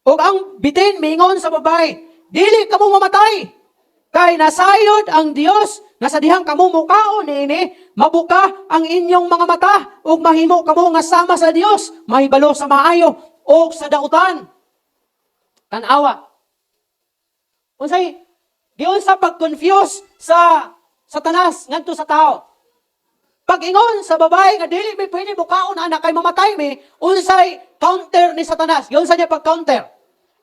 Ug ang bitin miingon sa babae, "Dili kamo mamatay. Kay nasayod ang Dios nga sa dihang kamo mukaon niini, mabuka ang inyong mga mata ug mahimo kamo nga sama sa Dios, mahibalo sa maayo ug sa dautan." Tan-awa. Unsay giunsa pag-confuse sa Satanas ngadto sa tao? Pag-ingon sa babae nga dili mi pwede mukaon ana kay mamatay mi, unsay counter ni Satanas? Giunsa niya pag-counter?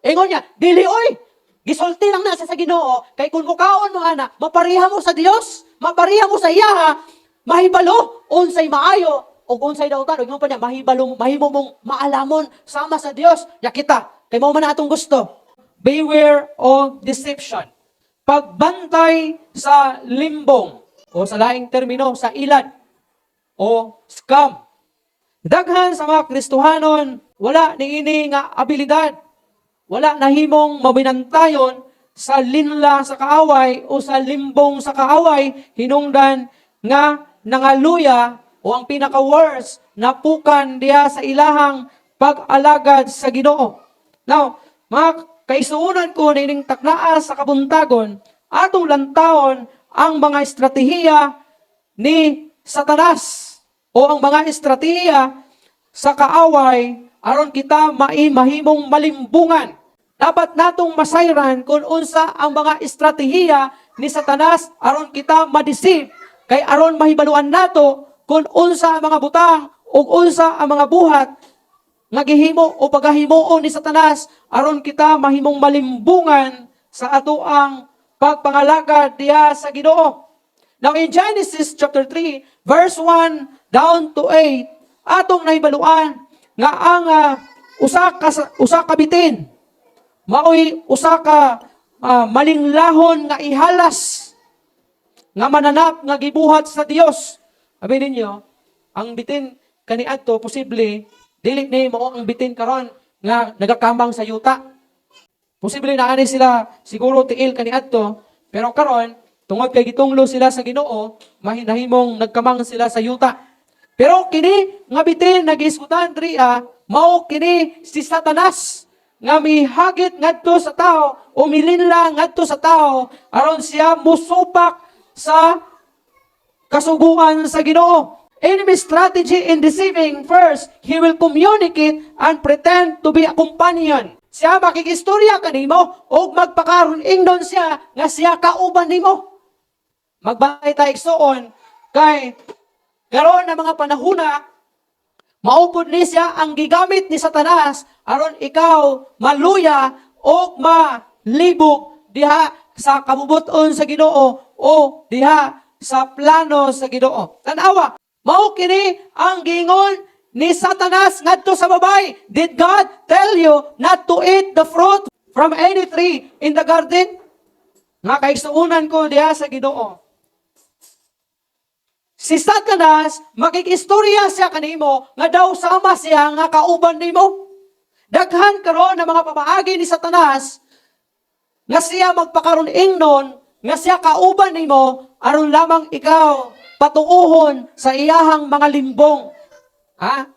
Ingon niya, "Dili oy. Gisulti lang na sa Ginoo kay kung mukaon mo ana, mapareha mo sa Dios, mapareha mo sa iya, mahibalo unsay maayo ug unsay dautan." Ug ingon pa niya, mahibalo, mahimo mong maalamon sama sa Dios. Ya kita, kay mao man na atong gusto. Beware of deception. Pagbantay sa limbong o sa laing termino, sa ilad o scam. Daghan sa mga Kristohanon, wala niini nga abilidad. Wala nahimong mabinantayon sa linla sa kaaway o sa limbong sa kaaway, hinungdan nga nangaluya o, ang pinaka-worst, napukan diha sa ilahang pag-alagad sa Ginoo. Now, mga kaigsuonan ko niining taknaa sa kabuntagon, atong lantawon ang mga estratehiya ni Satanas o ang mga estratehiya sa kaaway aron kita mahimong malimbungan. Dapat natong masayran kung unsa ang mga estratehiya ni Satanas aron kita ma-deceive, kay aron mahibaluan nato kung unsa ang mga butang ug unsa ang mga buhat nga gihimo o pagahimuon ni Satanas aron kita mahimong malimbungan sa atoang pagpangalagad diha sa Ginoo. Now, in Genesis chapter 3 verse 1 down to 8, atong nahibaluan nga ang usa ka bitin maoy usa ka malinglahon nga ihalas nga mananap nga gibuhat sa Dios. Abi ninyo, ang bitin kaniadto posible dili ni mao ang bitin karon nga nagakamang sa yuta. Posible na ani sila siguro tiil kaniadto, pero karon, tungod kay gitunglo sila sa Ginoo, mahinahimong nagkamang sila sa yuta. Pero kini nga bitin nga gihisgutan diri mao kini si Satanas nga mihagit ngadto sa tao o milinla ngadto sa tao aron siya musupak sa kasuguan sa Ginoo. Enemy strategy in deceiving: first, he will communicate and pretend to be a companion. Siya makikistorya kanimo og magpakaron ingnon siya nga siya kauban nimo. Magbantay ta, igsuon, kay karon na mga panahona, mao pud ni siya ang gigamit ni Satanas aron ikaw maluya o malibog diha sa kabubuton sa Ginoo o diha sa plano sa Ginoo. Tanawa, mao kini ang giingon ni Satanas ngadto sa babae. "Did God tell you not to eat the fruit from any tree in the garden?" Nga kaigsuonan ko diha sa Ginoo. Si Satanas, makikistorya siya kanimo nga daw sama siya nga kauban nimo. Daghan karon ng mga pamaagi ni Satanas nga siya magpakaron ingnon nga siya kauban nimo aron lamang ikaw patuuhon sa iyahang mga limbong. Ha?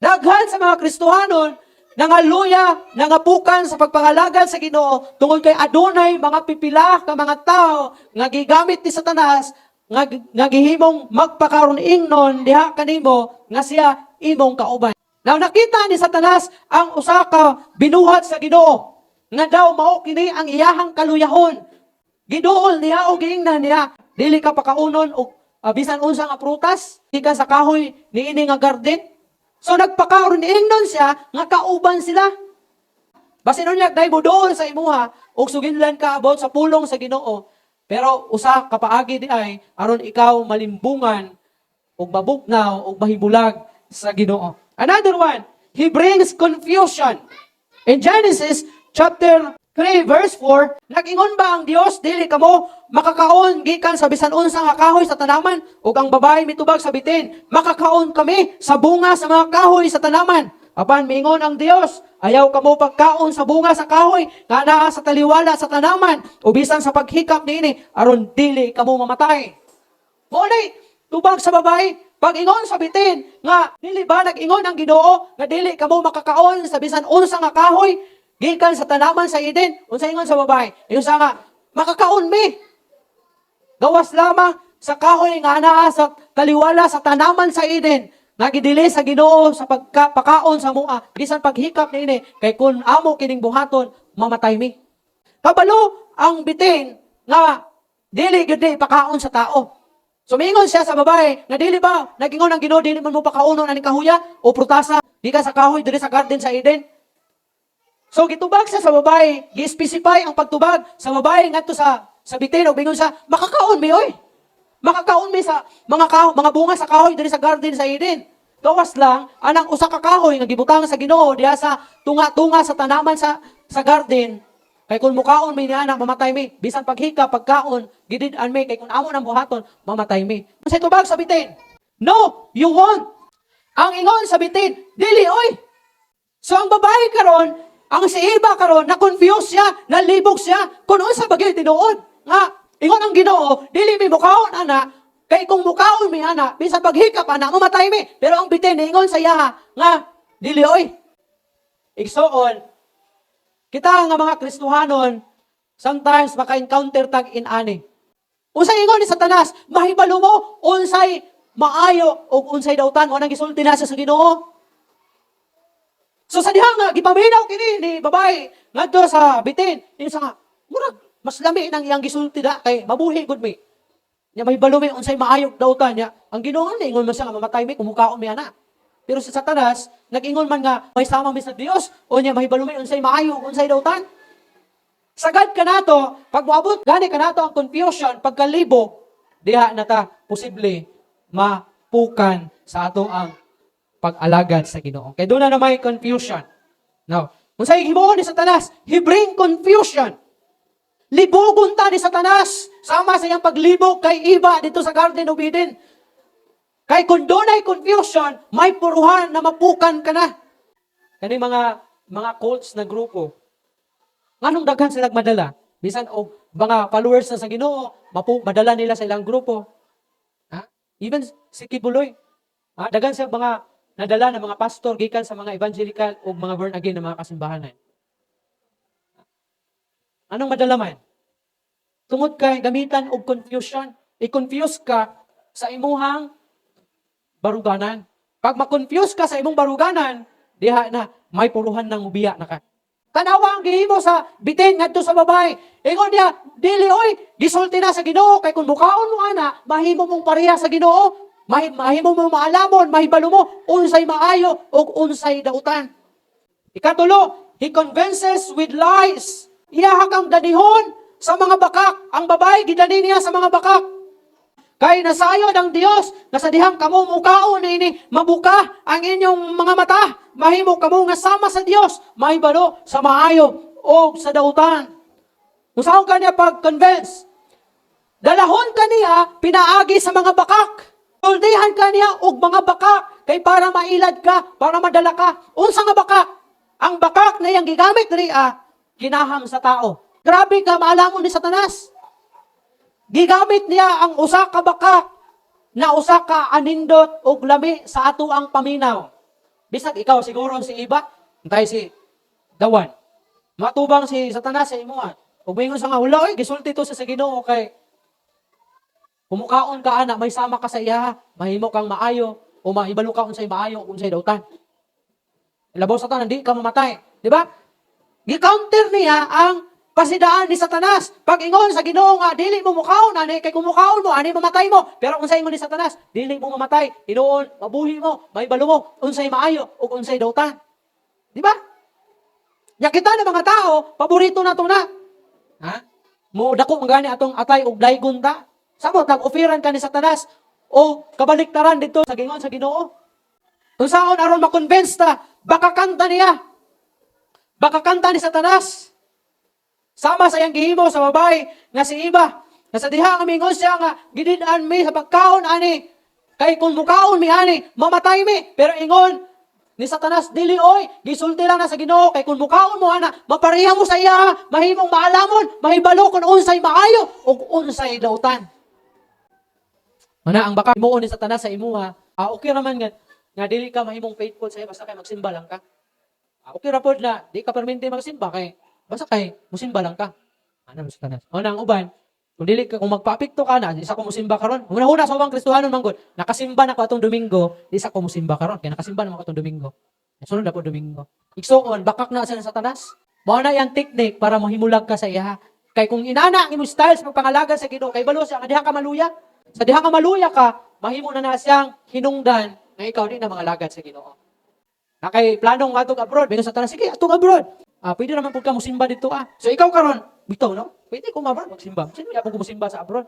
Daghan sa mga Kristohanon nangaluya, nangapukan sa pagpangalagad sa Ginoo tungod kay adunay mga pipila ka mga tao nga gigamit ni Satanas nga gihimong magpakaron ingnon diha kanimo nga siya imong kauban. Now, nakita ni Satanas ang usa ka binuhat sa Ginoo nga daw mao kini ang iyahang kaluyahon. Giduol niya o giingnan niya, "Dili ka pakaunon og bisan unsa nga prutas gikan sa kahoy niini nga garden." So nagpakaron ingnon siya nga kauban sila. Basin unya dai mo duol sa imuha og suginlan ka about sa pulong sa Ginoo. Pero usa ka paagi di ay aron ikaw malimbungan ug mabugnaw ug mahibulag sa Ginoo. Another one, he brings confusion. In Genesis chapter 3 verse 4, "Nag-ingon ba ang Dios, dili kamo makakaon gikan sa bisan unsa nga kahoy sa tanaman?" Ug ang babae mitubag sa bitin, "Makakaon kami sa bunga sa mga kahoy sa tanaman. Apan miingon ang Dios, ayaw kamo pagkaon sa bunga sa kahoy nga naa sa taliwala sa tanaman o bisan sa paghikap niini, aron dili kamo mamatay." Mao nay tubag sa babae. Pag-ingon sa bitin nga dili ba nag-ingon ang Ginoo nga dili kamo makakaon sa bisan unsa nga kahoy gikan sa tanaman sa Eden? Unsa ingon sa babae? Ingon sa nga, "Makakaon mi. Gawas lamang sa kahoy nga anaa sa taliwala sa tanaman sa Eden nga gidili sa Ginoo sa pagkapakaon sa mua bisan paghikap niini, kay kun amo kining buhaton, mamatay mi." Kabalo ang bitin nga dili gyud ni ipakaon sa tao. Sumingon siya sa babae nga dili ba nagingon ang Ginoo dili man mo pakaunon aning kahuya o prutasa gikan sa kahoy diri sa garden sa Eden? So gitubag siya sa babae, gi-specify ang pagtubag sa babae ngadto sa bitin ug bingon siya, "Makakaon mi oy. Makakaon mi sa mga bunga sa kahoy diri sa garden sa Eden. Gawas lang anang usa ka kahoy nga gibutang sa Ginoo diha sa tunga-tunga sa tanaman sa garden. Kay kung mukaon mi niana, mamatay mi. Bisan paghika, pagkaon, gidid-an mi, kay kung amo nang buhaton, mamatay mi." Sa tubag sa bitin, "No, you won't." Ang ingon sa bitin, "Dili oy." So ang babae karon, ang si Eva karon, na-confuse siya, nalibog siya, kung unsa ba gyud tinuod. Nga, ingon ang Ginoo, dili mi mukaon ana, kay kung mukaon mi ana, bisan paghikap ana, mamatay mi. Pero ang bitin, ingon sa iyaha, nga, "Dili oy." Igsoon, kita nga mga Kristohanon, sometimes maka-encounter tag inani. Unsay ingon ni Satanas? "Mahibalo mo unsay maayo ug unsay dautan." Mo nang gisulti na siya sa Ginoo. So sa diha nga gipaminaw kini ni babae ngadto sa bitin, ingon sa nga, "Murag mas lami nang iyang gisulti da kay mabuhi gud mi. Nya mahibalo mi unsay maayo ug dautan niya. Ang Ginoo ingon man siya nga mamatay mi kung mukaon mi ana. Pero si Satanas nag-ingon man nga may sama mi sa Dios o nya mahibalo mi unsay maayo ug unsay dautan." Sagad ka nato, pag moabot gani kanato ang confusion, pagkalibog, diha na ta posible mapukan sa ato ang pag-alagad sa Ginoo. Kay doon na may confusion. Now, unsay himuon ni Satanas? He bring confusion. Libugon ta ni Satanas sama sa iyang paglibog kay Eva dito sa Garden of Eden. Kay kung doon ay confusion, may puruhan na mapukan ka na. Kani mga cults na grupo, nganong daghan sila madala? Bisan og mga followers na sa Ginoo, madala nila sa ilang grupo. Ha? Even si Quiboloy, ha? Daghan siya mga nadala ng mga pastor gikan sa mga evangelical o mga born again na mga kasimbahanan. Anong madala man? Tungod kay gamitan og confusion. I-confuse ka sa imuhang baruganan. Pag ma-confuse ka sa imong baruganan, diha na may puruhan ng ubiya na ka. Tanawa ang gihimo sa bitin ngadto sa babae. Ingon niya, "Dili oy, gisulti na sa Ginoo kay kung mukaon mo ana, mahimo mong pareha sa Ginoo. Mahimo mo maalamon, mahibalo mo unsay maayo ug unsay dautan." Ikatulo, he convinces with lies. Iyaha kang danihon sa mga bakak. Ang babae gidani niya sa mga bakak. "Kay nasayod ang Dios nga sa dihang kamo mukaon niini, mabuka ang inyong mga mata, mahimo kamo nga sama sa Dios, mahibalo sa maayo o sa dautan." Unsaon ka niya pag-convince? Dalahon ka niya pinaagi sa mga bakak. Tuldihan ka niya og mga bakak kay para mailad ka, para madala ka. Unsa nga bakak? Ang bakak na iyang gigamit diri kinaham sa tao. Grabe ka maalamon ni Satanas. Gigamit niya ang usa ka bakak na usa ka anindot og lami sa ato ang paminaw. Bisag ikaw siguro si Iba, antay si Dawan. Matubang si Satanas sa imuha. Ug moingon sa nga, "Wala oy, gisulti to sa Ginoo kay kumukaon ka ana, may sama ka sa iya, mahimo kang maayo o mahibalo ka unsay maayo ug unsay dautan. Labaw sa tanan, di ka mamatay." Di ba? Gi-counter niya ang pasidaan ni Satanas. Pag ingon sa Ginoo nga dili mo mukaon ani kay kung mukaon mo ani, mamatay mo. Pero unsay ingon ni Satanas? "Dili mo mamatay. Hinuon mabuhi mo, mahibalo mo unsay maayo ug unsay dautan." Di ba? Nya kita na mga tao, paborito na to na. Ha? Mo dako man gani atong atay og daygon ta. Samot nag-offeran ka ni Satanas o kabaliktaran dito sa gingon sa Ginoo. Unsaon aron ma-convince ta, bakakan ta niya. Bakakan ta ni Satanas. Sama sa iyang gihimo sa babae nga si Eva. Nga sa diha nga mingon siya nga gidid-an mi sa pagkaon ani. Kay kung mukaon mi ani, mamatay mi. Pero ingon ni Satanas, "Dili oy, gisulti lang na sa Ginoo kay kung mukaon mo ana, mapareha mo sa iya, mahimong maalamon, mahibalo kung unsay maayo ug unsay dautan." Mana ang baka himuon ni Satanas sa imuha. Ah, okay raman nga dili ka mahimong faithful sa iya basta kay magsimba lang ka. Ah, okay ra pod na di ka permente magsimba kay basta kay musimba lang ka. Ano sa Satanas? O nang uban, kung dili ka, kung magpaapekto ka na, di sa ko musimba karon. Una-una sa ubang Kristohanon man gud, nakasimba na ko atong Domingo, di sa ko musimba karon kay nakasimba naman ko atong Domingo. Sunod na po Domingo. Igsuon, bakak na sa Satanas. Mao na yang technique para mohimulag ka sa iya. Kay kung inana ang imong style sa pagpangalagan sa Ginoo, kay balo siya nga diha ka maluya. Sa diha ka maluya ka, mahimo na na siyang hinungdan nga ikaw di na mangalagad sa Ginoo. Na kay planong atong abroad, bingon sa tanan, sige, atong abroad. Ah, pwede naman pud ka musimba dito ah. So ikaw karon, bitaw no? Pwede ko mabra magsimba. Sino yapon ko musimba sa abroad?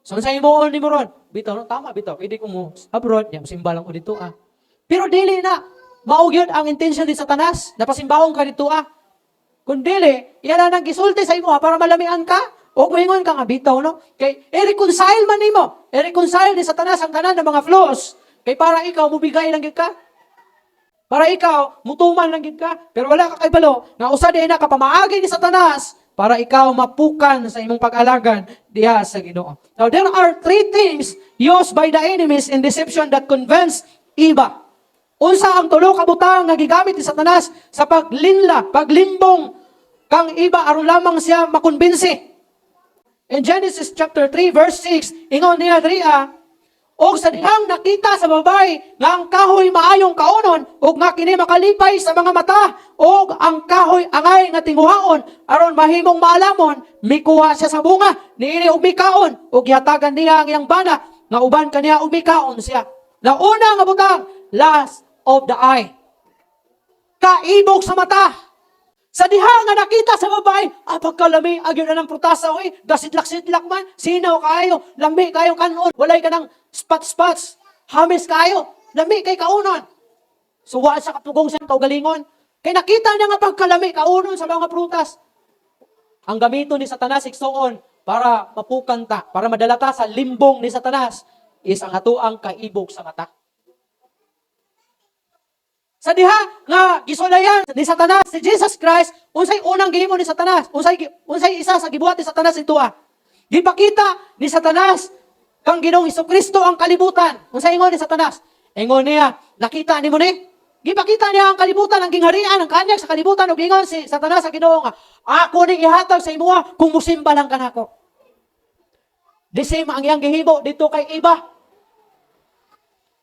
So sa imo ni mo ron, bitaw no, tama bitaw, pwede ko mo abroad, ya musimba lang ko dito ah. Pero dili na mao gyud ang intention ni Satanas, napasimbahon ka dito ah. Kung dili, iya na nang gisulti sa imo ah, para malamian ka. O moingon ka nga bitaw no. Kay i-reconcile man nimo. I-reconcile ni Satanas ang tanan ng mga flaws. Kay para ikaw mubigay lang gyud ka. Para ikaw mutuman lang gyud ka. Pero wala ka kaybalo nga usa di na ka pamaagi ni Satanas para ikaw mapukan sa imong pag-alagan diha sa Ginoo. Now there are three things used by the enemies in deception that convince Eva. Unsa ang tulo ka butang nga gigamit ni Satanas sa paglinla, paglimbong kang Eva aron lamang siya makumbinsi? In Genesis chapter 3 verse 6, ingon niya diri ah, "Og sa dihang nakita sa babae nga ang kahoy maayong kaunon ug nga kini makalipay sa mga mata ug ang kahoy angay nga tinguhaon aron mahimong maalamon, mikuha siya sa bunga niini ug mikaon ug gihatagan niya ang iyang bana nga uban kaniya ug mikaon siya." Nauna nga butang, lust of the eye. Kaibog sa mata. Sa diha nga nakita sa babae, ah, pagkalami, agyo na ng prutasa, oy, gasidlak-sidlak man, sinaw kaayo, lami kayo kanon, walay ka ng spots-spots, hamis kaayo, lami kay kaunon. So, wa sa kapugong sa kaugalingon. Kay nakita niya nga pagkalami kaunon sa mga prutas. Ang gamito ni Satanas, igsuon, para mapukan ta, para madala ta sa limbong ni Satanas, is ang atuang kaibog sa mata. Sa diha nga gisulayan ni Satanas si Jesus Christ, unsay unang gihimo ni Satanas? Unsay isa sa gibuhat ni Satanas ito ah? Gipakita ni Satanas kang Ginoong Kristo ang kalibutan. Unsay ingon ni Satanas? Ingon niya, "Nakita nimo ni?" Gipakita niya ang kalibutan, ang gingharian, ang kanyag sa kalibutan, ug ingon si Satanas sa Ginoo nga, "Ako ning ihatag sa imuha kung musimba lang kanako." The same ang iyang gihimo dito kay Eva.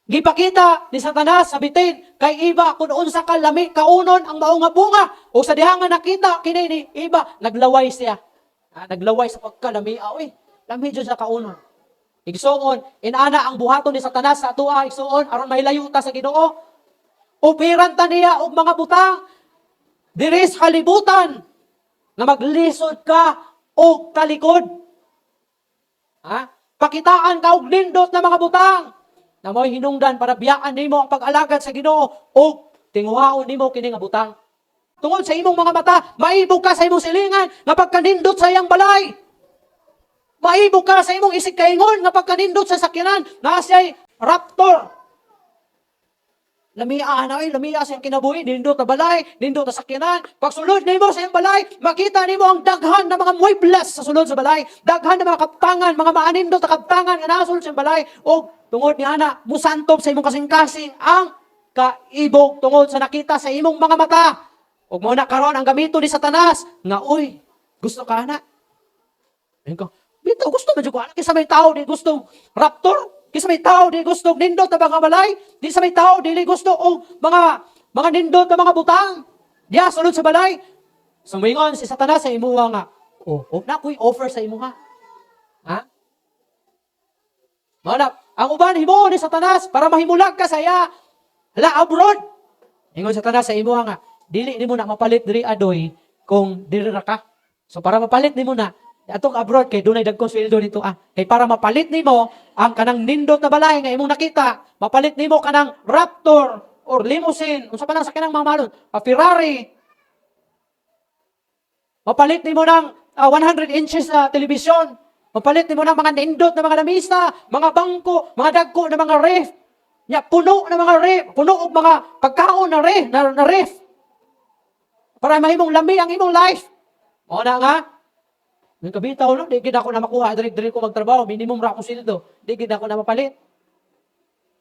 Gipakita ni Satanas sa bitin kay Eva kung unsa ka lami kaunon ang mao nga bunga. O sa diha nga nakita kini ni Eva, naglaway siya. Ah, naglaway sa pagkalami. Ah, uy, lami jud sa kaunon. Igsuon, inana ang buhaton ni Satanas sa atoa, igsuon, aron mahilayo ta sa Ginoo. Opiran ta niya og mga butang diri sa kalibutan nga maglisod ka og talikod. Ha? Pakitaan ka og nindot na mga butang na mo'y hinungdan para biyaan nimo ang pag-alagad sa Ginoo o tinguhaon nimo kini nga butang. Tungod sa imong mga mata, maibog ka sa imong silingan nga pagkanindot sa iyang balay. Maibog ka sa imong isig kaingon nga pagkanindot sa sakyanan, naa siya'y Raptor. Lamia na ay, lamia sa iyang kinabuhi, nindot na balay, nindot na sakyanan. Pagsulod nimo sa iyang balay, makita nimo ang daghan na mga muebles sa sulod sa balay, daghan na mga kaptangan, mga maanindot na kaptangan nga naa sulod sa iyang balay. O tungod ni ana, musantob sa imong kasing-kasing ang kaibog tungod sa nakita sa imong mga mata. Ug mao na karon ang gamito ni Satanas nga, "Uy, gusto ka na?" Ayun ko, bitaw gusto man jud ko ana, kinsa may tao di gusto Raptor, kinsa may tao di gusto og nindot na mga balay, di sa may tao dili gusto og mga nindot na mga butang. Diya sulod sa balay. So moingon si Satanas sa imuha nga, Oh, na ko'y offer sa imuha." Ha? Mao na, ang uban himuon ni Satanas para mahimulag ka sa iya. Hala, abroad. Ingon Satanas sa imuha nga, "Dili nimo na mapalit diri adoy kung diri ra ka. So para mapalit nimo na, atong abroad kay dunay dagkong sweldo nito ah. Kay para mapalit nimo ang kanang nindot na balay nga imong nakita, mapalit nimo kanang Raptor or limousine, unsa pa nang sakyanang mga malon, a Ferrari. Mapalit nimo ng 100 inches na telebisyon. Mapalit nimo ng mga nindot na mga lamisa, mga bangko, mga dagko na mga ref. Nya puno na mga ref, puno og mga pagkaon na ref. Para mahimong lami ang imong life." Mao na nga, yung kabitaw no, di gid ako na makuha diri diri ko magtrabaho, minimum ra akong sweldo. Di gid ako na mapalit.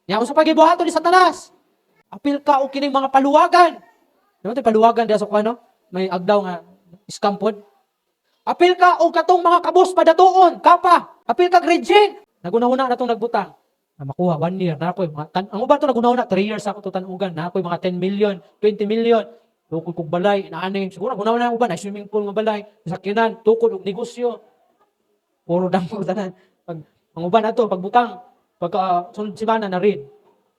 Nya unsa pa gibuhaton ni Satanas? Apil ka og kining mga paluwagan. Di ba paluwagan diha sa kuan, no? May agdaw nga scam pod. Apil ka og katong mga kabus padatuon, kapa. Apil ka Regine. Nagunahuna na tong nagbutang. Na makuha one year na ako mga tan ang uban to nagunahuna 3 years ako to tanugan na ako mga 10 million, 20 million. Tukod kog balay, inaani siguro gunahuna ang uban na swimming pool nga balay, sakyanan, tukod og negosyo. Puro damo tanan. Pag ang uban ato pagbutang, pagka sunod semana na rin.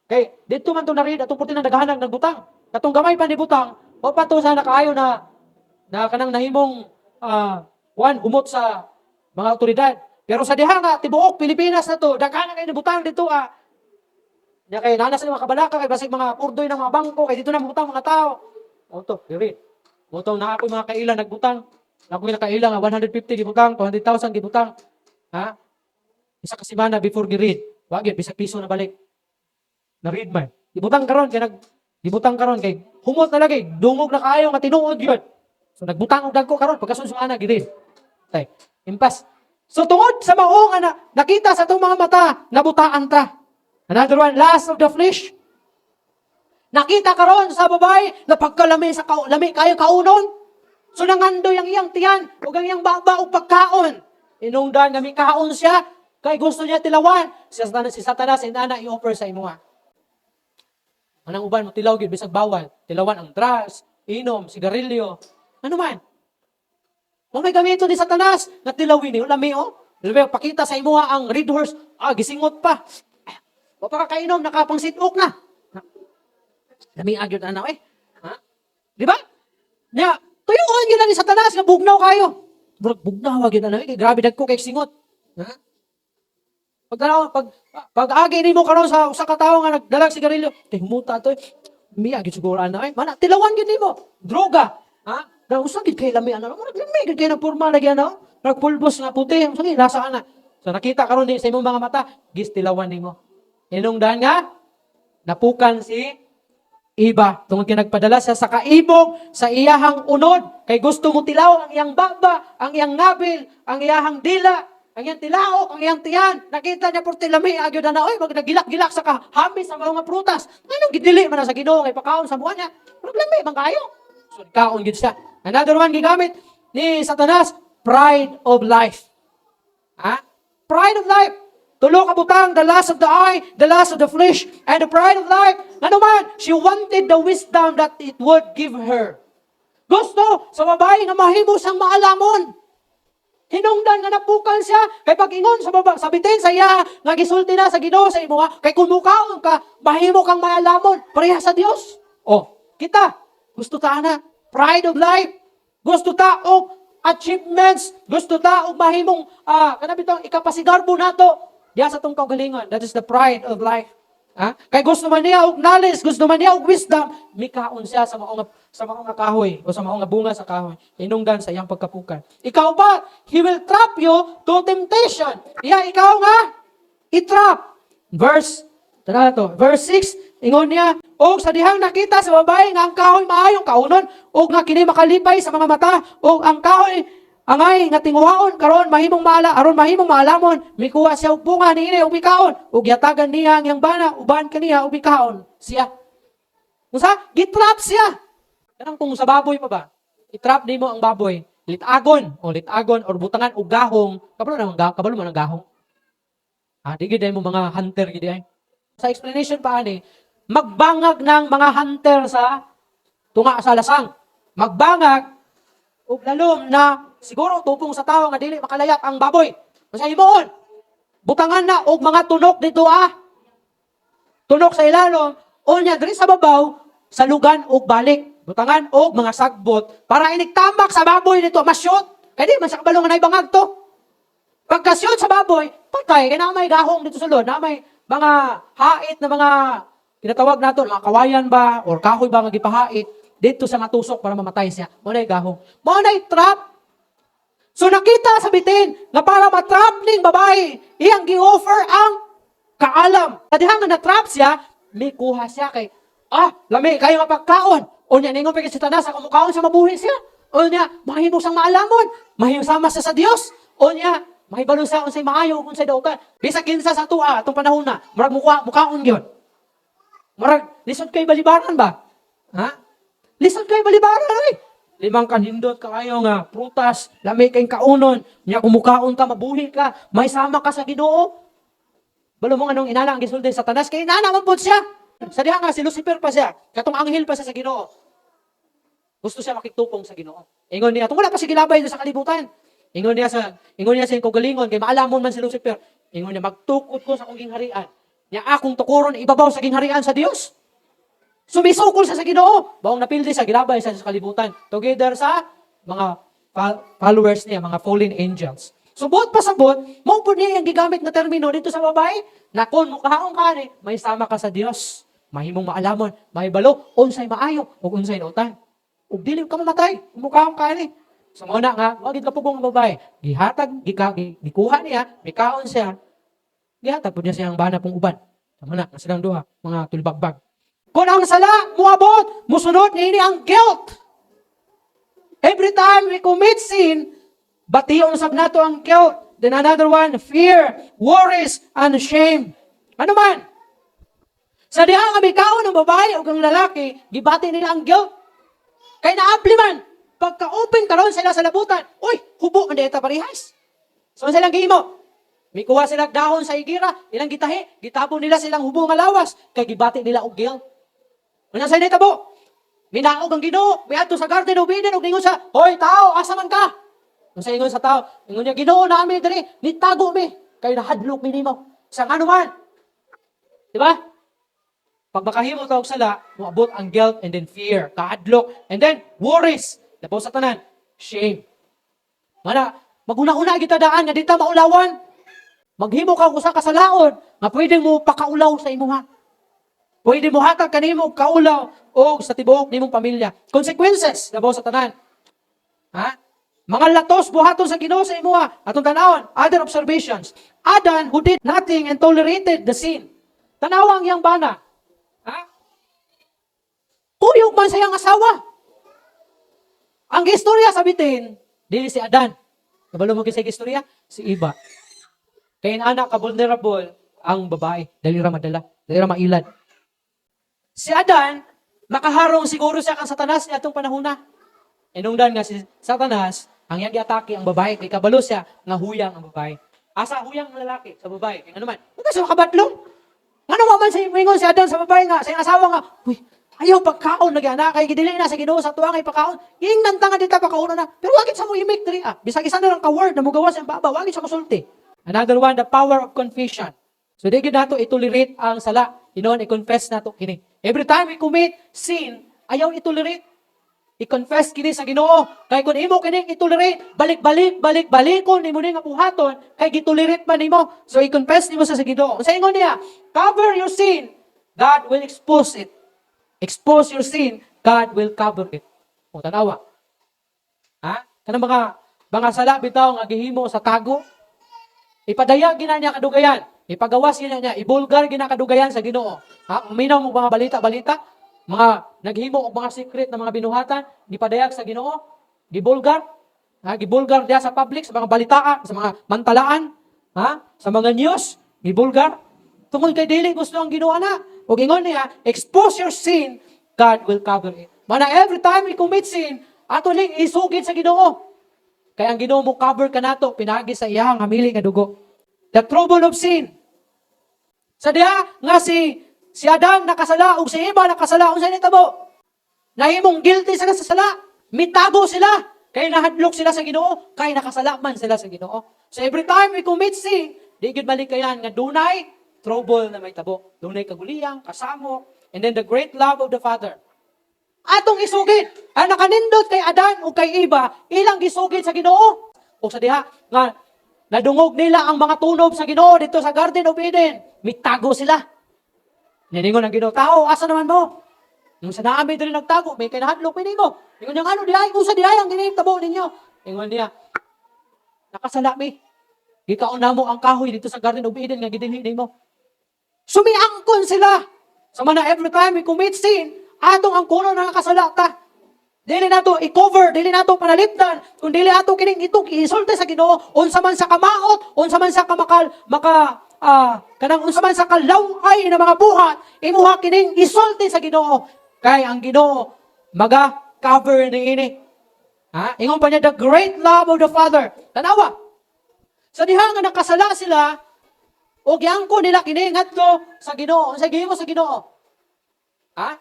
Kay dito man to na rin atong puti na naghahanag nagbutang. Katong gamay pa ni butang, wa pa to sa nakaayo na na kanang nahimong kuan humot sa mga otoridad. Pero sa diha nga tibuok Pilipinas na to, daghan na kay nibutang dito ah. Nya kay nana sa mga kabalaka kay basig mga purdoy ng mga bangko kay dito na mabutang mga tao. Auto, diri. Motong na ako mga kaila nagbutang. Na ako nakaila nga 150 gibutang, 200,000 gibutang. Ha? Isa ka semana before gi-read. Wa gyud bisag piso na balik. Na-read man. Gibutang karon kay nag gibutang karon kay humot na lagi, dungog na kaayo nga tinuod gyud. So nagbutang og dagko karon pagkasunod semana gi-read. Tay, impas. So tungod sa mao nga na, nakita sa atong mga mata, nabutaan ta. Another one, lust of the flesh. Nakita karon sa babae na pagkalami sa ka, lami kayo kaunon. So nangandoy ang iyang tiyan ug ang iyang baba og pagkaon. Inungdan nga mikaon siya kay gusto niya tilawan. Si Satanas inana i-offer sa imuha. Anang uban mo tilaw gyud bisag bawal. Tilawan ang drugs, inom, sigarilyo. Ano man? Wa may gamito ni Satanas nga tilawin ni lami oh. Lami, pakita sa imuha ang Red Horse, ah, gisingot pa. Ah, wa pa ka kainom, nakapangsitok na. Lami gyud ana eh. Ha? Di ba? Nya, tuyuon gyud na ni Satanas nga bugnaw kayo. Murag bugnaw gyud ana eh. Kay grabe dagko kay singot. Ha? Pag tanaw, pag pag agi nimo karon sa usa ka tawo nga nagdalag sigarilyo, kay humuta to eh. Miya gyud siguro ana eh. Mana tilawan gyud nimo. Droga. Ha? Na usa gyud kay lami ana. Murag lami gyud kay nagporma lagi ana. Nagpulbos nga puti, unsa gyud lasa ana. So nakita karon ni sa imong mga mata, gistilawan nimo. Inungdan nga napukan si Eva tungod kay nagpadala siya sa kaibog sa iyahang unod kay gusto mo tilaw ang iyang baba, ang iyang ngabil, ang iyahang dila, ang iyang tilaok, ang iyang tiyan. Nakita niya porte lami agyod na oy, mag nagilak-gilak sa kahami sa mga prutas. Nganong gidili man na sa Ginoo nga ipakaon sa buwan niya? Murag lami man kayo. So kaon gid siya. Another one gigamit ni Satanas, pride of life. Ha? Pride of life. Tulo ka butang, the lust of the eye, the lust of the flesh, and the pride of life. Ano man, she wanted the wisdom that it would give her. Gusto sa babae nga mahimo siyang maalamon. Hinungdan nga napukan siya, kay pag-ingon sa baba, sa bitin sa iya, nga gisulti na sa Ginoo sa imuha, kay kung mukaon ka, mahimo kang maalamon, pareha sa Dios. Oh, kita, gusto ta na, pride of life. Gusto ta og achievements, gusto ta og mahimong kana bitong ikapasigarbo nato diya sa atong kaugalingon. That is the pride of life. Ha? Kay gusto man niya og knowledge, gusto man niya og wisdom, mikaon siya sa mao nga kahoy o sa mao nga bunga sa kahoy. Hinungdan sa iyang pagkapukan. Ikaw ba, he will trap you to temptation. Iya, ikaw nga i-trap. Verse tara to, verse 6, ingon niya, og sa dihang nakita sa babae nga ang kahoy maayong kaunon, og nga kini makalipay sa mga mata, og ang kahoy angay nga tinguhaon karon mahimong maala aron mahimong maalamon, mikuha siya og bunga niini ug mikaon, ug yatagan niya ang iyang bana uban kaniya ug mikaon siya. Unsa? Gitrap siya. Kanang kung sa baboy pa ba? I-trap nimo ang baboy, litagon o litagon or butangan og gahong. Kabalo na ang kabalo man ang gahong. Ah, di gid mo mga hunter gid ay. Sa explanation pa ani, magbangag ng mga hunter sa tunga sa lasang. Magbangag og lalom na siguro tupong sa tawo nga dili makalayap ang baboy. Unsa himuon? Butangan na og mga tunok dito ah. Tunok sa ilalom, unya diri sa babaw, salugan og balik. Butangan og mga sagbot para inig tamak sa baboy dito masyot. Kay di man sa kabalo nga naay bangag to. Pagkasyot sa baboy, patay. Kaya na may gahong dito sa loob, na may mga hait na mga tinatawag nato, mga kawayan ba, or kahoy ba nga gipahait, dito sa matusok para mamatay siya. Mao na'y gahong. Mao na'y trap. So nakita sa bitin nga para matrap ning babae, iyang gi-offer ang kaalam. Kadiha nga na-trap siya, mikuha siya kay, ah, lami kayo nga pagkaon. Unya ningon pa kay Satanas, ako mukaon sa mabuhi siya. Unya, mahimo siyang maalamon, mahimo sama siya sa Dios. Unya, Mahibalo sa unsay maayo ug unsay dautan. Bisag kinsa sa atoa atong panahon na, murag mukaon gyud. Murag lisod kay balibaran ba? Ha? Lisod kay balibaran oy. Limang kanindot kaayo nga prutas, lami kay kaunon, nya kung mukaon ka, mabuhi ka, may sama ka sa Ginoo. Balo mo anong inana ang gisulti sa Satanas kay inana man pud siya. Sa diha nga si Lucifer pa siya, katong anghel pa siya sa Ginoo. Gusto siya makigtupong sa Ginoo. Ingon niya, tungod wala pa siya gilabay sa kalibutan. Ingon niya sa iyang kaugalingon kay maalamon man si Lucifer. Ingon niya, "Magtukod ko sa akong gingharian. Nya akong tukoron ibabaw sa gingharian sa Dios." Sumisukol siya sa Ginoo. Baong napildi sa gilabay siya sa kalibutan. Together sa mga followers niya, mga fallen angels. So buot pasabot, mao pud niya yung gigamit na termino dito sa babae, na kung mukaon ka ni, may sama ka sa Dios. Mahimong maalamon, mahibalo, unsay maayo, ug unsay nautan. Ug dili ka mamatay, kung mukaon ka ni. So mao na nga, wa gid kapugong ang babae. Gihatag, gikuha niya, mikaon siya. Gihatag pud niya siyang bana pong uban. Tama na, nga silang duha, mga tulbagbag. Kung ang sala, muabot, musunod niini ang guilt. Every time we commit sin, bation sab nato ang guilt. Then another one, fear, worries, and shame. Ano man? Sa diha nga mikaon ang babae o ang lalaki, gibati nila ang guilt. Kay naabli man, pagka-open karon sila sa labutan, uy, hubo man ta parehas. So ano silang gihimo? Mikuha sila dahon sa igira, ilang gitahi, gitabo nila silang hubo nga lawas, kay gibati nila og guilt. Unya sa tabo? Minaog ang Ginoo, miadto sa Garden of Eden ug ningon sa, "Hoy tao, asa man ka?" Kung sa ingon sa tao, ingon niya, "Ginoo, naa mi diri, nitago mi, kay nahadlok mi nimo." Sa ngano man? Di ba? Pag makahimo ta og sala, moabot ang guilt and then fear, kahadlok, and then worries. Labaw sa tanan, shame. Mana, maguna-una kita daan nga di ta maulawan. Maghimo ka og usa ka salaon nga pwede mo pakaulaw sa imuha. Pwede mo hatag kanimo og kaulaw o sa tibuok nimong pamilya. Consequences, labaw sa tanan. Ha? Mga latos buhaton sa Ginoo sa imuha. Atong tanawon, other observations. Adam, who did nothing and tolerated the sin. Tanawa ang iyang bana. Ha? Kuyog man sa iyang asawa. Ang istorya sa bitin, dili si Adan. Kabalo mo kisay istorya? Si Eva. Kay anak ka vulnerable ang babae. Dali ra madala. Dali ra mailad. Si Adan, makaharong siguro siya kang Satanas niya atong panahona. Inungdan nga si Satanas, ang iyang giatake ang babae, kay kabalo siya nga huyang ang babae. Asa huyang ang lalaki sa babae? Kay ano man, huwag ka siya makabatlong. Ngano man sa ingon si Adan sa babae nga, sa iyang asawa nga, "Uy, ayaw pagkaon na gyud kay gidili na sa Ginoo sa tuwa kay pagkaon. Giingnan ta nga dita pagkaon na." Pero wagit sa mo imik diri ah. Bisag isa na lang ka word na mugawas ang baba, wagit sa mosulti. Another one, the power of confession. So di gyud nato itolerate ang sala. Hinuon i-confess nato kini. Every time we commit sin, ayaw itolerate. I-confess kini sa Ginoo. Kay kung imo kini itolerate, balik-balik, balik-balikon nimo ni nga buhaton, kay gitolerate man nimo. So i-confess nimo sa Ginoo. Sa ingon niya, cover your sin, God will expose it. Expose your sin, God will cover it. O tanawa. Ha? Kanang mga sala bitaw nga gihimo sa tago. Ipadayag gina niya kadugayan. Ipagawas gina niya, ibulgar gina kadugayan sa Ginoo. Ha? Uminaw mo mga balita-balita, mga naghimo og mga secret na mga binuhatan, gipadayag sa Ginoo, gibulgar, ha? Gibulgar diya sa public, sa mga balitaan, sa mga mantalaan, ha? Sa mga news, gibulgar. Tungod kay dili gusto ang Ginoo na. Ug ingon niya, expose your sin, God will cover it. Mana every time we commit sin, ato ning isugid sa Ginoo. Kay ang Ginoo mo cover kanato pinaagi sa iyang hamili nga dugo. The trouble of sin. Sa diha nga si Adan nakasala ug si Eva nakasala, unsay nitabo? Nahimong guilty sila sa sala. Mitago sila. Kay nahadlok sila sa Ginoo, kay nakasala man sila sa Ginoo. So every time we commit sin, di gyud malikayan nga dunay trouble na may tabo. Dunay kaguliyang, kasamo, and then the great love of the Father. Atong isugid ang nakanindot kay Adan ug kay Eva, ilang gisugid sa Ginoo. O sa diha nga nadungog nila ang mga tunob sa Ginoo dito sa Garden of Eden, mitago sila. Niningon ang Ginoo, "Tao, asa naman mo?" Nung sa naami diri nagtago, may kinahadlok mi nimo. Ingon niya, "Ano di ay, usa di ay ang ginitabo ninyo?" Ingon niya, "Nakasala mi. Gikaon namo ang kahoy dito sa Garden of Eden nga gidilhi nimo." Sumiangkon sila. Sa mana every time we commit sin, atong angkonon nga nakasala ta. Dili nato i-cover, dili nato panalipdan, kung dili ato kining itong isulti sa Ginoo, unsa man sa kamaot, unsa man sa kamakal, maka kanang unsa man sa kalaway na mga buhat, imuha kining isulti sa Ginoo, kay ang Ginoo maga cover niini. Ha? Ingon pa niya, the great love of the Father. Tanawa. Sa diha nga nakasala sila, o giangko nila kini ngadto sa Ginoo. Unsa gihimo sa Ginoo? Ha?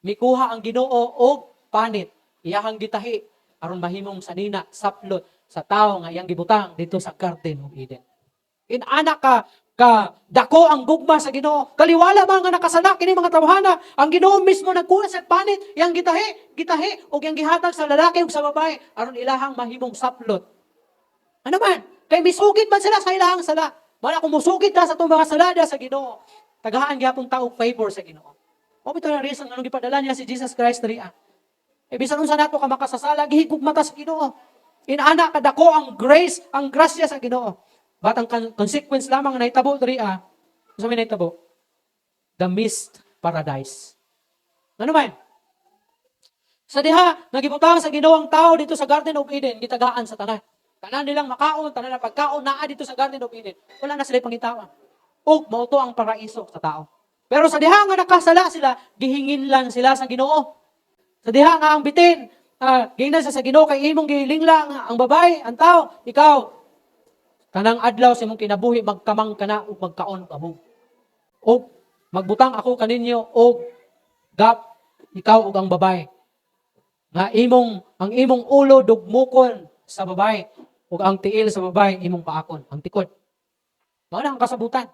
Mikuha ang Ginoo og panit, iyahang gitahi aron mahimong sanina, saplot sa tawo nga iyang gibutang dito sa Garden of Eden. Inana ka ka dako ang gugma sa Ginoo. Kaliwala man nga nakasala kini mga tawhana, ang Ginoo mismo nagkuha sa panit, iyang gitahi, gitahi ug iyang gihatag sa lalaki ug sa babae aron ilahang mahimong saplot. Ano man? Kay misugid man sila sa ilahang sala. Mala kung musugid ta sa atong mga sala sa Ginoo, tagahaan gyapon ta og favor sa Ginoo. Mao bitaw na reason nganong gipadala niya si Jesus Christ diri. Eh bisan unsa nato ka makasasala, gihigugma ta sa Ginoo. Inana kadako ang grace, ang grasya sa Ginoo. But ang consequence lamang nga nahitabo diri unsa may nahitabo? The missed paradise. Ano man? Sa diha, nagibutang sa Ginoo ang tao dito sa Garden of Eden, gitagaan sa tanan. Tanan nilang makaon, tanan na pagkaon naa dito sa Garden of Eden. Wala na sila pangitaon. Ug mao to ang paraiso sa tao. Pero sa diha nga nakasala sila, gihinginlan sila sa Ginoo. Sa diha nga ang bitin, giingnan sa Ginoo kay imong gilingla ang babae, ang tao, ikaw kanang adlaw sa imong kinabuhi magkamang ka na ug magkaon ka mo. Og magbutang ako kaninyo og gap, ikaw ug ang babae. Nga imong ang imong ulo dugmukon sa babae ug ang tiil sa babae imong paakon, ang tikod. Mao na ang kasabutan.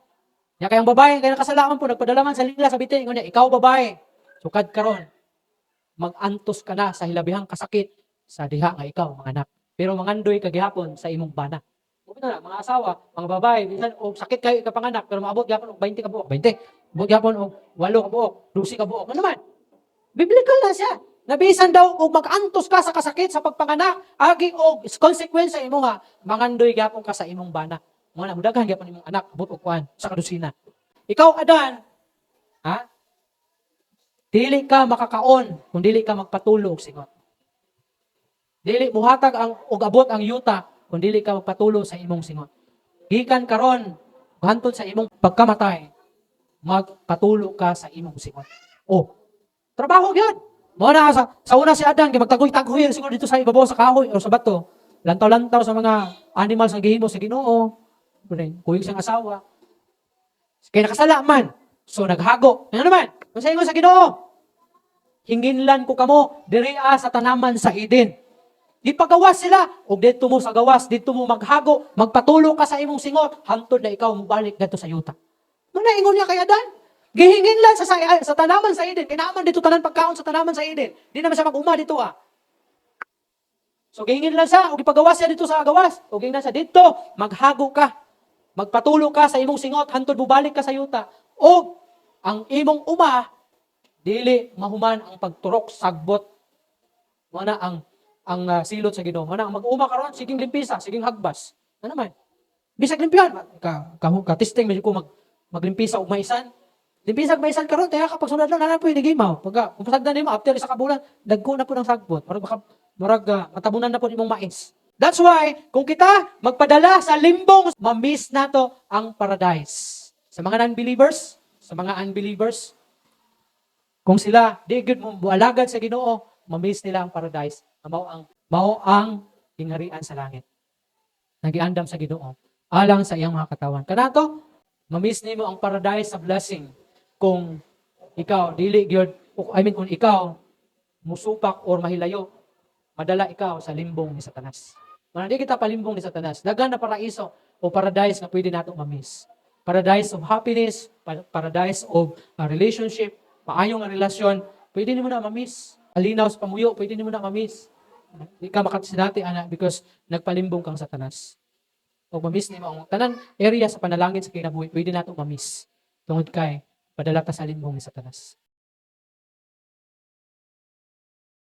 Nya kay ang babae kay nakasala man po, nagpadala man sa lingla sa bitin, ingon niya, "Ikaw babae, sukad karon magantos ka na sa hilabihang kasakit sa diha nga ikaw manganak. Pero mangandoy ka gihapon sa imong bana." Mao na mga asawa, mga babae, bisan og sakit kayo ikapanganak, pero maabot gihapon og 20 ka buok, 20. Abot gihapon og 8 ka buok, 12 ka buok. Ano man? Biblical na siya. Nabisan daw og mag-antos ka sa kasakit sa pagpanganak, agi og consequence sa imo nga mangandoy gihapon ka sa imong bana. Mo na mudaghan gihapon imong anak, abot og kuan sa kadusina. Ikaw Adan, ha? Dili ka makakaon kung dili ka magpatulo og singot. Dili muhatag ang og abot ang yuta kung dili ka magpatulo sa imong singot. Gikan karon hantod sa imong pagkamatay, magpatulo ka sa imong singot. Oh, trabaho gyud. Mo na sa una si Adan kay magtagoy-tagoy siguro dito sa ibabaw sa kahoy o sa bato. Lantaw-lantaw sa mga animals nga gihimo sa Ginoo. Kuyog siyang asawa. Kay nakasala man. So naghago. Ano naman? Kung sa ingon sa Ginoo, "Hinginlan ko kamo diri sa tanaman sa Eden." Gipagawas sila ug didto mo sa gawas, didto mo maghago, magpatulo ka sa imong singot hantod na ikaw mobalik didto sa yuta. Muna ingon niya kay Adan. Gihinginlan sa tanaman sa Eden. Kay naa man dito tanan pagkaon sa tanaman sa Eden. Di naman siya mag-uma dito ah. So gihinginlan siya ug gipagawas siya dito sa gawas. Ug giingnan siya didto, maghago ka. Magpatulo ka sa imong singot hantod bubalik ka sa yuta. Og ang imong uma dili mahuman ang pagturok sagbot. Mo na ang silot sa Ginoo. Mo na ang mag-uma karon siging limpisa, siging hagbas. Ano man? Bisag limpihan ka ka, ka testing medyo ko maglimpisa og maisan. Limpisa og maisan karon kaya kapag sunod lang na po higimaw. Pagka kung pasagdan nimo after isa ka bulan, dagko na po ng sagbot. Murag baka murag matabunan na po imong mais. That's why kung kita magpadala sa limbong, ma-miss nato ang paradise. Sa mga non-believers, sa mga unbelievers, kung sila di gyud mo mualagad sa Ginoo, ma-miss nila ang paradise. Mao ang gingharian sa langit. Nagiandam sa Ginoo alang sa iyang mga katawan. Kanato, ma-miss nimo ang paradise sa blessing kung ikaw dili gyud, I mean, kung ikaw musupak or mahilayo, madala ikaw sa limbong ni Satanas. Mana di kita palimbong ni Satanas. Daghan na paraiso o paradise nga pwede nato ma-miss. Paradise of happiness, paradise of relationship, maayo nga relasyon, pwede nimo na ma-miss. Alinaw sa pamuyo, pwede nimo na ma-miss. Di ka makasinati ana because nagpalimbong kang Satanas. O ma-miss nimo ang tanan area sa panalangin sa kinabuhi, pwede nato ma-miss. Tungod kay padala ta sa limbong ni Satanas.